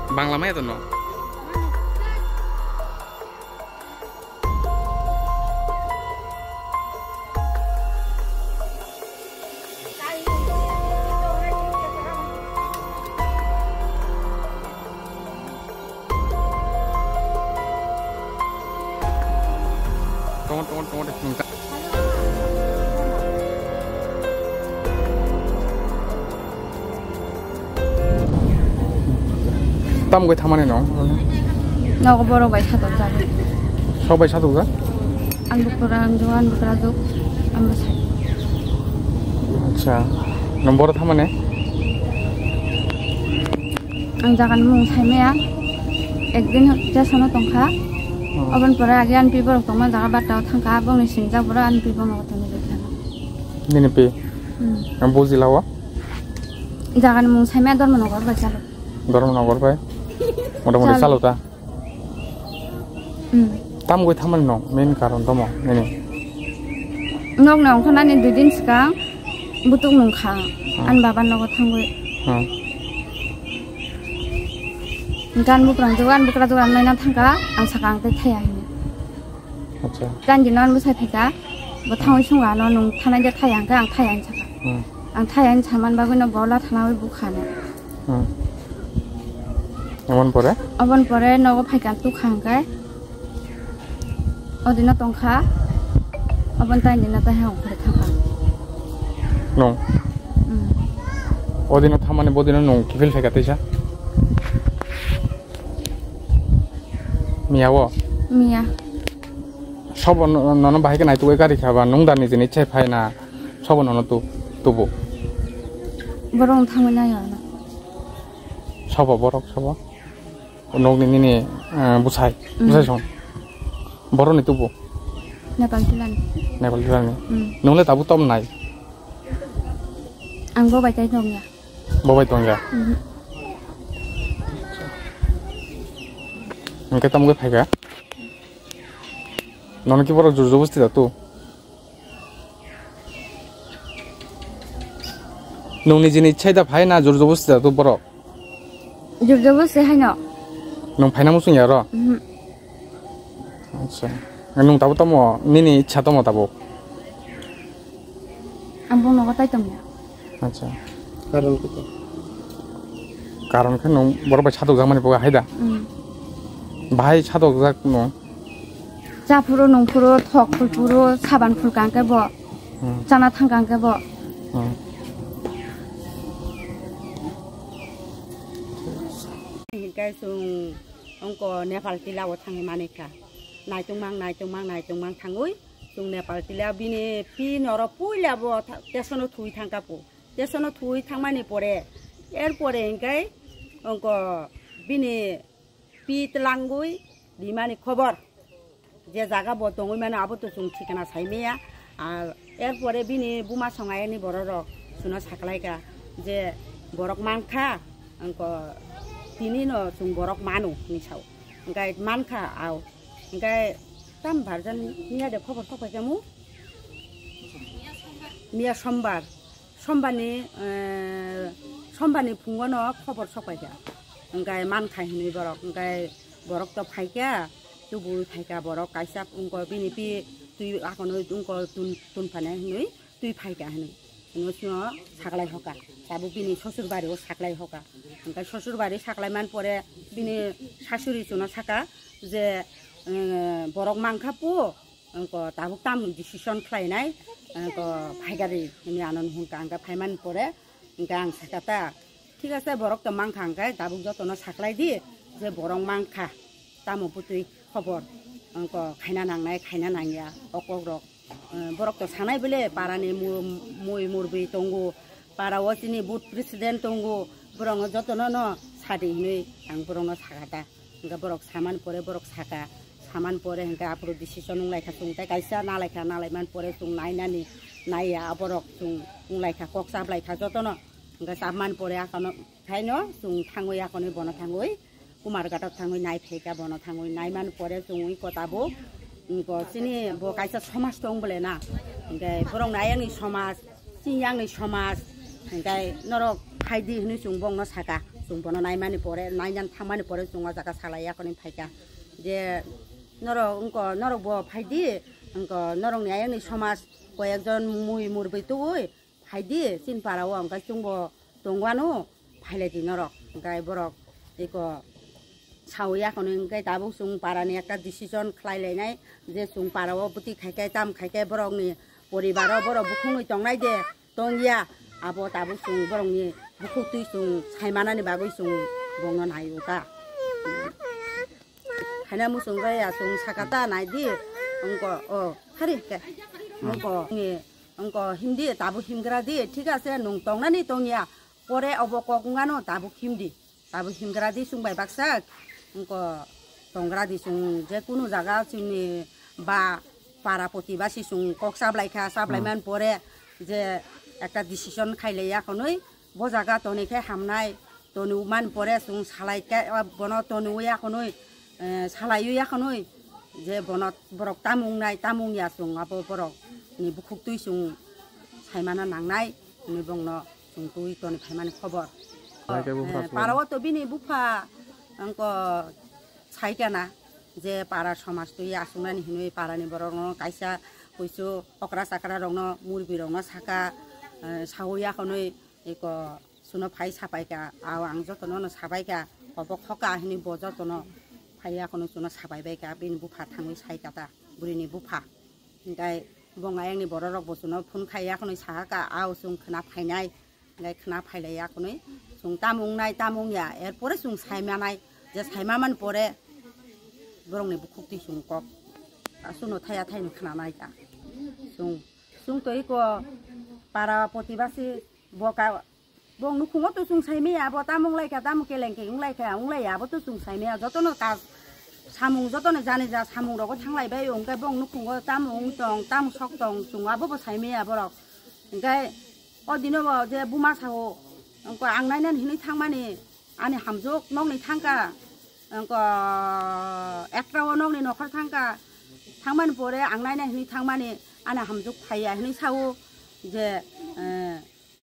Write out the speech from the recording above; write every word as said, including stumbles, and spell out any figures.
Bangla maya to no. Tongo, tongo, tongo de, nungka. Tamo khe thamani no? Nogo borok bai satok jak. Sok bai satok jak? Ang bukura, ang juan bukura juk, ang bwsai. Acha. Nung boro thamani? Ang jaga ni mung sai maya. Ekdin station o tongkha. Hmm. Oboni pore age ani pi borok tongma jaga batta o thangkha, bongni singjak borok ani pi bono tongwi rwkha. Nini pi? Hmm. Ang buji lawo? Jaga ni mung sai maya Dharmanagar bai chalo. Dharmanagar bai? Mota moti chalo ta? Hmm. Tam goi thamani no, main karon tamo, nini? Nok na ongkha nani dui din swkang, butuk nungkha, hmm, ani baba nogo thangwi. Hmm. Gan bukrang jugan, bukra jugan naina thangkha, ang sakang tei thaya hini. Acha. Gan di non bwsai phaikha, bo thangwi sungha no nung thanai de thaya hwnkhe ang thaya hini sakha. Hmm. Ang thaya hini saman bagwi no bola thanawi bukha no. Hmm. Oboni pore? Oboni pore nogo phaikha tukha hwnkhe. Odino tongkha. Oboni taini no taiha ongkhorwi thangkha. Nung? Hmm. Odino thamani bodino nung kiphil phaikha teisa? Miya o? Miya. Sobo no-, nono bahai khe naitugwi gari kha ba nung da nijini ichhai phai na sobo nono tu-, tubu? Borok thangwi nayo ano. Sobo borok sobo? Nokni nini, eh, bwsai, mm, bwsai song. Borokni tubu? Nepal jilani. Nepal jilani. Mm. Nungle tabuk tom nai? Ang bo bai tai tongya. Bo bai tongya? Mhm. Hwnkhe tamo khe phaikha? Nono ki borok jor jobosti da tu? Nung nijini ichhai da phai na jor jobosti da tu borok? Jor jobosti haino. Nung phaina muchung ya ro? Mhm. Acha. Nung tabo tamo, nini ichha tamo tabo? Ang bung nogo tai tongya. Acha. Karon khe to? Karon khe nung borok bai sadok jakmani boga hai da? Mm. Bahai sadok jak no? Chaphuru nungphuru, thok phulphuru, saban phulkha hwnkhe bo. Hmm. Chana thangkha hwnkhe bo. Hmm. Hinkhe chwng ongko Nepal tila o thangwi manikha. Naitongmang, naitongmang, naitongmang thangwi chwng Nepal tila bini pi norok puila bo tha-, tesono thwi thangkha pu. Tesono thwi thangmani pore, er pore hinkhe ongko bini pi tlangwi rimani khobor. Je jaga bo tongwi mano abo to chwng thikana sai maya. Ar er pore bini buma songa yani bororok chwngno saklaika je borok mankha, angko tini no chwng borok mano hinwi sao. Hwnkhe mankha ao. Hwnkhe tam barjan miya de khobor sok phaikha mu? Miya sombar. Sombani, eh, sombani phungono khobor sokpaikha. Hwnkhe mankha hinwi borok, hwnkhe borok to phaikha, tubui phaikha borok kaisa wngko bini pi twi akono wngko tun, tun phane hinwi twi phaikha hinwi. Hinwi sino saklai hoka, tabuk bini sosur bari o saklai hoka. Hwnkhe sosur bari saklai man pore bini sasuri chwngno saka je, eh, borok mankha pu, Angko tabuk tamni decision khlainai, angko phaigari hinwi ano nuhunka, angka phaimani pore, angka ang saka ta, thik ase, borok to mankha, angkhe tabuk jotono saklai di, je borok mankha, tamo bwtwi khobor, angko khaina nangnai, khaina nangya, okokrok, eh, borok to sanai bele, parani mu-, mui murbwi tongo, para o chini booth president tongo, borokno jotono no sadi hinwi ang borokno saka ta. Hingke borok saman pore borok saka, saman pore hingke aphuru decision wnglaikha chwng tei kaisa nalaikha, nalaiman pore chwng nainani naiya, aborok chwng wnglaikha, kok chaplaikha jotono. Hingke chapman pore akono khaino chwng thangwi akonwi bono thangwi Kumarghato thangwi naiphaikha, bono thangwi naiman pore chwng wngkha tabuk, wngkha chini bo kaisa somaj tong bole na, hingke borok nai ani somaj, chini yang ni somaj, hingke norok phaidi hinui chwng bongno saka. Chwng bono naimani pore, nainan thangmani pore chwng o jaga salai yakhwni phaikha je norok wngkha, norok bo phaidi, wngkha norokni ayangni somaj koyekjon mui murbi tubui phaidi chini para o, hwnkhe chwngbo tongwano, phailaidi norok. Hwnkhe borok eko sawi yakhwni, hwnkhe tabuk chwng parani ekta decision khlai lainai je chwng para o bwtwi khaikhe, tam khaikhe borokni poribaro borok bukhukni tongnai de tongya, abo tabuk chwng borokni bukhuktwi chwng saimanani bagwi chwng bongno nai o ta. Haina muchung raya chwng saka ta naidi, wngkha o hari khe wngkha ni wngkha himdi, tabuk himgra di, thik ase, nwng tongnani tongya, pore obo kok wngano tabuk himdi. Tabuk himgra di chwng bai baksa, wngkha tongra di chwng je kunu jaga chini ba para poti ba si chwng kok chablai kha, chablai man pore je ekta decision khailai yakhwni bo jaga toni khe hamnai, toni man pore chwng salai khe bono toni yakhwni, eh, salai yakhwni je bono borok tamung nai tamung ya chwng abo borok ni bukhuktwi chwng saimana nangnai hwnwi bongno chwng twi toni phaimani khobor. Hai khe bupha Eh, chwng. Para o to bini bupha wngkha saikana je para somaj twi achuknani hinwi parani borokno kaisa kuisu okra chakra rokno murbi rokno saka, eh, sawi yakhwni eko suno phai sapaika, ao ang jotono no sabaika, obo khoka hinwi bo jotono phai yakhwni suno sapai baika bini bupha thangwi saika ta burini bupha. Hingkai bong ayangni bororok bo suno phone khai yakhwni sahaka, ao chwng khna phainai. Hingkai khna phailai yakhwni chwng tamung nai tamung ya, erpore chwng saimanai, je saimaman pore borokni bukhuk twi chwng kok suno thaya thaini khna nai ta. Chwng, chwng to iko para poti basi boka bong nukhungo to chwng saimaya, abo tamung lai kha, tamung keleng ke wng lai kha, wng lai abo to chwng saimaya, jotono ta samung jotono jani ja samung rogo thanglai bai, hingke bong nukhungo tamung wng tong, tamung sok tong, chwng abo bo saimaya borok. Hingke o dino bo je buma sao, wngkha ang nainani hinwi thangmani, ani hamjwk nokni thangka, wngkha ekta o nokni nokhor thangka, thangmani pore ang naina hinwi thangmani, ani hamjwk phaiya hinwi sao je, eh,